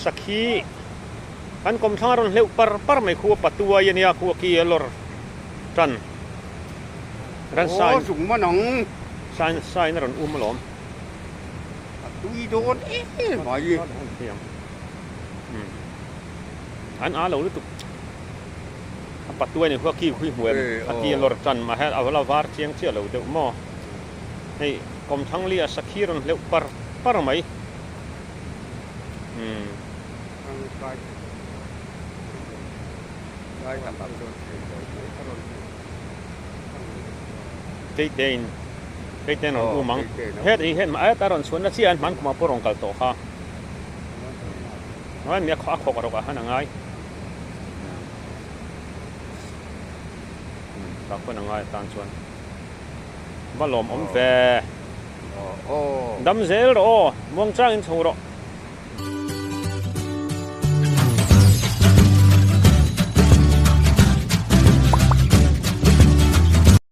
Sakhi kan kawmthlang a rawn hleuh par par mai khu a patuai a nia khu a ki a lawr tan ransa in sain sain a rawn um alawm. A tui dawn em mai. An a lo lutuk a patuai ni khu a ki khui hmu em a ki a lawr tan mah hian a la var chiang chiah lo deuh maw hei kawmthlang li a sakhi rawn hleuh par par mai. Keitein keitein rawn um ang het hi het mah a rawn chhuan na chiah a hman kumah pawh rawn kal tawh kha mi a khawk rawk ah khan a ngai tah khuan a ngai atan chuan va lawmawm ve. Dam zel rawh aw, muangchangin chho rawh.